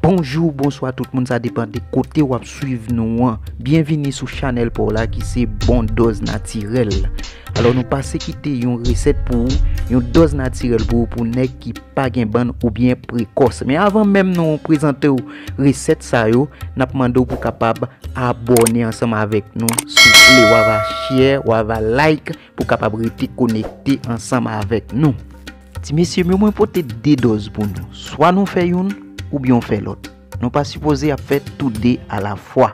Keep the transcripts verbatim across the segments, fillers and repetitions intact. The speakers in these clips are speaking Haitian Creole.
Bonjou, bonswa tout moun, sa depann de kote w ap swiv nou an. Byenvini sou chanèl pa w la ki se Bon Dòz Natirèl. Alò, nou pase kite yon resèt pou ou, yon dòz natirèl pou ou, pou nèg ki pa gen bann oubyen prekòs. Men avan menm nou prezante w resèt sa yo, n ap mande w pou kapab abòne ansanm avèk nou. Souple, w ava share, w ava like pou kapab rete konekte ansanm avèk nou. Ti mesye m yo, mwen pote de dòz pou nou. Swa nou fè youn, oubyen w fè lòt. Nou pa sipoze ap fè toude alafwa.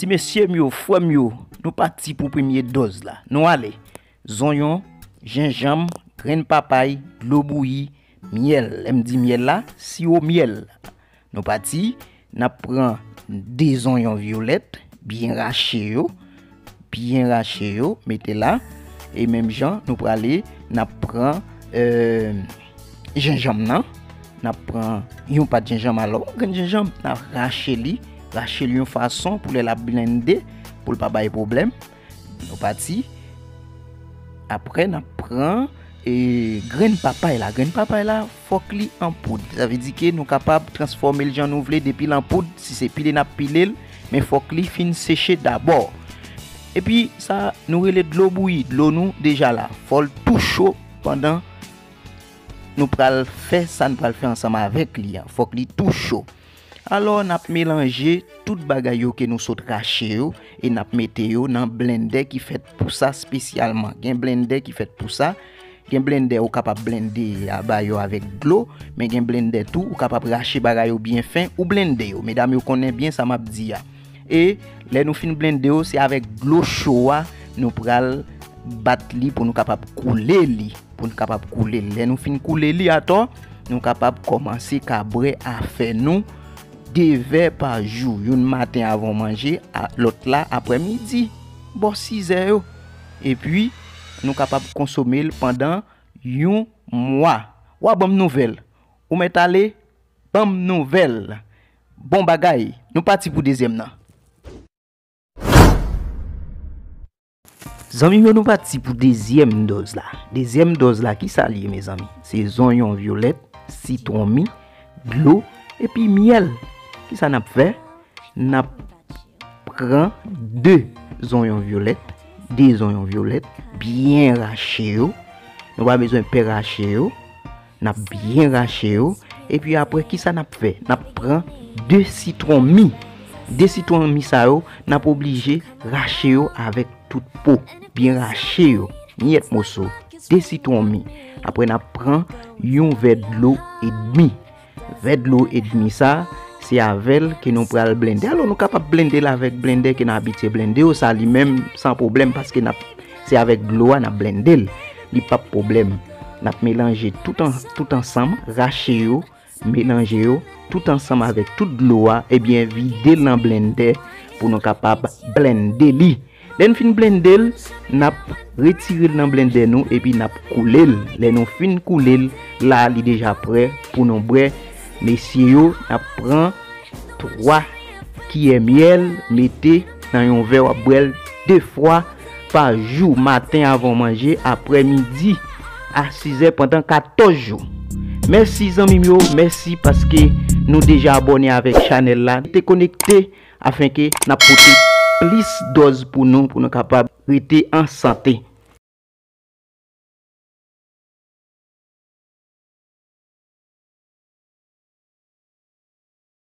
Ti mesye m yo, frè m yo, nou pati pou premye dòz la. Nou ale. Zonyon, jenjanm, grenn papay, dlo bouyi, myèl. Lè m di myèl la, siwo myèl. Nou pati, n ap pran de zonyon vyolèt, byen rache yo, byen rache yo, mete la. E menm jan, nou prale, n ap pran, eh, jenjanm nan. N ap pran yon pat jenjanm, alò, yon grenn jenjanm, n ap rache li, rache li yon fason pou lè l ap blende, pou l pa bay pwoblèm. Nou pati. Apre, n ap pran, e, grenn papay la. Grenn papay la, fòk li an poud. Sa vle di ke nou kapab transfòme l jan nou vle, depi l an poud, si se pile n ap pile l, men fòk li fin seche dabò. Epi sa, nou rele dlo bouyi. Dlo nou deja la. Fò l tou cho pandan nou pral fè sa n pral fè ansanm avèk li an. Fòk li tou cho. Alò, n ap melanje tout bagay yo ke nou sot rache yo e n ap mete yo nan blendè ki fèt pou sa espesyalman. Gen blendè ki fèt pou sa. Gen blendè ou kapab blende a ba yo avèk dlo, men gen blendè tou ou kapab rache bagay yo byen fen ou blende yo. Medam yo konnen byen sa m ap di a. E lè nou fin blende yo, se avèk dlo cho a nou pral bat li pou nou kapab koule li. Pou n kapab koule l. Lè nou fin koule li atò, nou kapab kòmanse ka bwè afè nou de vè pa jou, youn maten avan w manje, a, lòt la aprèmidi, bò sizè yo. Epi, nou kapab konsome l pandan yon mwa. W a ban m nouvèl. Ou mèt ale, ban m nouvèl. Bon bagay, nou pati pou dezyèm nan. Zanmi m yo, nou pati pou dezyèm dòz la. Dezyèm dòz la, kisa l ye, mezanmi? Se zonyon vyolèt, sitwon mi, dlo, epi myèl. Kisa n ap fè? N ap pran de zonyon vyolèt, de zonyon vyolèt, byen rache yo. Nou pa bezwen pè rache yo. N ap byen rache yo. Epi apre, kisa n ap fè? N ap pran de sitwon mi. De sitwon mi sa yo, n ap oblije rache yo avèk tout po. Byen rache yo. Miyèt moso. De sitwon mi. Apre, n ap pran yon vè dlo edmi. Vè dlo edmi sa, se avè l ke nou pral blende. Alò, nou kapab blende l avèk blendè ke n abitye blende yo. Sa li menm, san pwoblèm, paske n ap, se avèk dlo a n ap blende l. Li p ap pwoblèm. N ap melanje tout an, tout ansanm, rache yo, melanje yo, tout ansanm avèk tout dlo a, ebyen, vide l nan blendè pou nou kapab blende li. Lè n fin blende l, n ap retire l nan blendè nou epi n ap koule l. Lè nou fin koule l, la, li deja prè pou nou bwè. Mesye yo, n ap pran twa kiyè myèl, mete nan yon vè, w ap bwè l de fwa pa jou, maten avan w manje, aprèmidi a sizè pandan katòz jou. Mèsi zanmi m yo, mèsi paske nou deja abòne avèk chanèl la. Rete konekte afenke n ap pote plis dòz pou nou, pou nou kapab rete an sante.